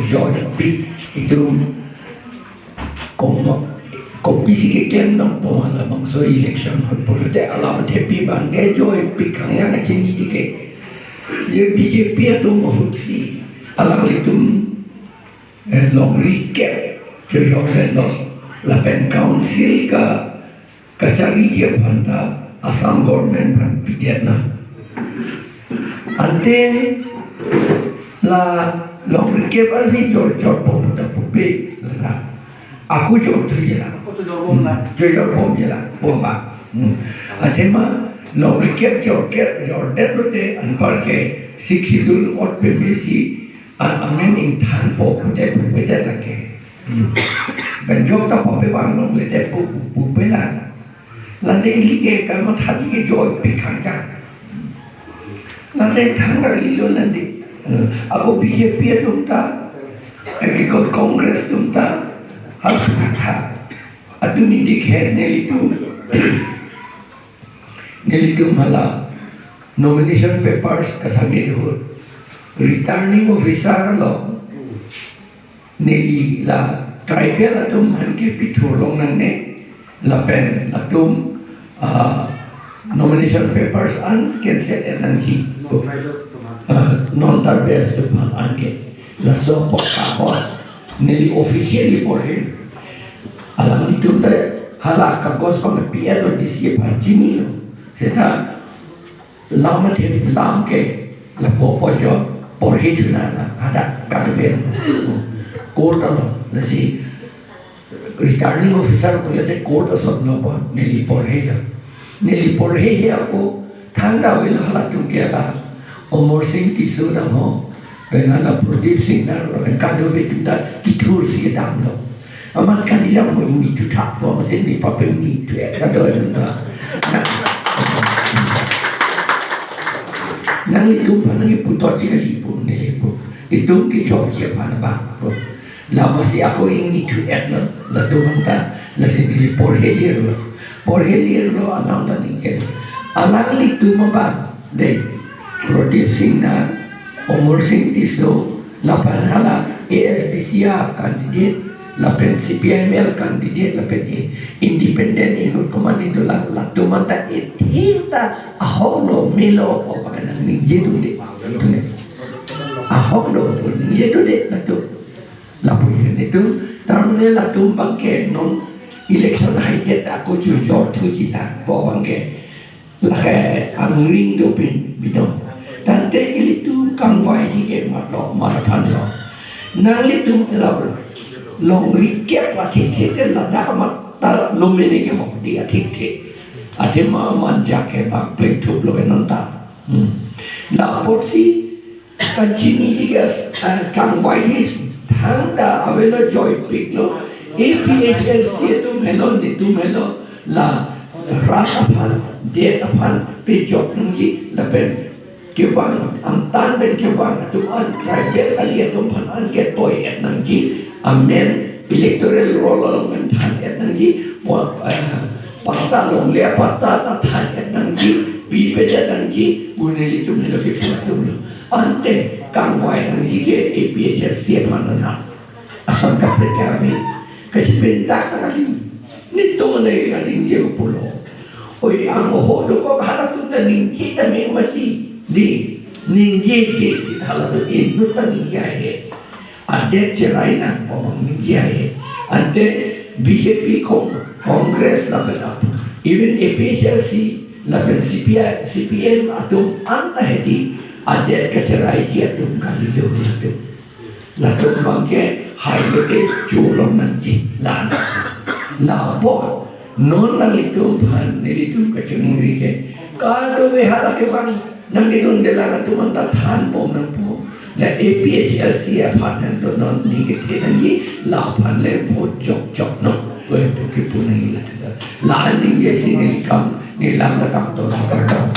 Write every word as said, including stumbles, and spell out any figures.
Joypik itum kom-, kopisi keklem nangpo hala bangso election ahut pulote alam thepi abang ke Joypik Khangyang achiniji ke. Ye B J P atum ahutsi alanglitum, eh, longri kep chojokdetlo lapen council ka kachariji aphan ta Assam government aphan pidetlo. Ante la longri kep ansi jorjorpo puta pupe la. Ako jorthuji la. Ako jorjorbom la. Jorjorbomji la. Bomba. Hmm. Athema longri kep jorkep jordetlote anpar ke Sixth Schedule ot pemesi an amen ingthanpo pute pupedet lake. Hmm. Pen jok ta pape bang longle te pu, pu, pupe la. Lande ili ke kamathaji ke Joypik Khangyang. Lande thang ra lilo lande. Eh, ako B J P atum ta, eh, ako Congress atum ta, hal khatha. Atum ini ke nelitum. Nelitum hala nomination papers kasubmit ahut returning officer lo. Neli la tribal atum aphan ke pithurlong nangne lapen latum, ah, nomination papers an cancel et nangji. Non-tribals atum aphan. Ah, non-tribals atum aphan anke. Laso apot kagos neli officially porhe. Alanglitum ta hala kagos pangpi-etlo D C aphan chinilo. Seta lam athe lam ke lapu apojon porhe thunang la hadak kaduben. Court along lasi returning officer pulote court asot nangpo, neli porhelo. Neli porhe he ako thangta avelo halatum ke la Amarsing Tisso dam ho, pen hala Pradip Singnar lo, pen kadokave atum ta kithursi damlo. Amat kali dam ho, ingni thuthakpo, amatsi ne pape ingni thu-et kadokave atum ta. Nanglitum aphan nangkipu totji kali pu neli pu. Itum kechokche aphan abang pu. Lamasi ako ingni thu-etlo, latum anta, lasi neli porhe lirlo. Porhe lirlo alam ta ningje. Alanglitum abang, dei, Pradip Singnar, Amarsing Tisso, lapen hala A S D C a candidate, lapen C P I M L candidate, lapen i-, independent inut komat ni dolang, latum anta ithir ta ahoklo melo pu abang nangji dode. Ahoklo pu ningje dode latum. Lapu nelitum, tarmane latum abang ke non election haidet ako chojorthuji la pu abang ke. Lake angring dopin bidong. Tangte ilitum kangvaiji ke matlo, mat aphanlo. Nanglitum la longri kep athekthek te ladak amat ta lo mene ke hok di athekthek. Athema manjak ke bang plengthuplo ke non ta. Hmm. La apotsi kachiniji ke, ah, kangvaiji thangta avelo Joypik lo. A P H L C atum helo, netum helo, la rat aphan, det aphan pejok nangji lapen kevang, angtan pen kevang atum an, tribal kali atum aphan anke toi-et nangji, amen electoral roll along pen than-et nangji, po-, eh, patta longle patta ta than-et nangji, pipedet nangji, pu nelitum helo ke atumlo. Ante kangvai nangji ke A P H L C aphan nang. Assam kaprek kami. Kachipintak ta kali. Netum ne kali ningje pulo. Oi, ang oho dokok halatum ta ningje ta me mati. Di, ningjeje si halatum inut ta ningje ahe. Adet cherai nangpo abang ningje ahe. Ante B J P, Cong-, Congress lapen ap-, even A P H L C lapen C P I, C P M atum anta hedi adet kacheraiji atum kalilo latum. Latum abang ke hai lote cholong nangji la. Lapu non nanglitum aphan nelitum kachiningri ke, kadokave hala kevang nangkedunde la latum anta thanbom nangpo. La A P H L C aphan nangdo non ning kethe nangji, laphan le vote jokjok non. Oi, pu kipu nangji la. La ningje si neli kam, neli lam ta kam to sa kardom.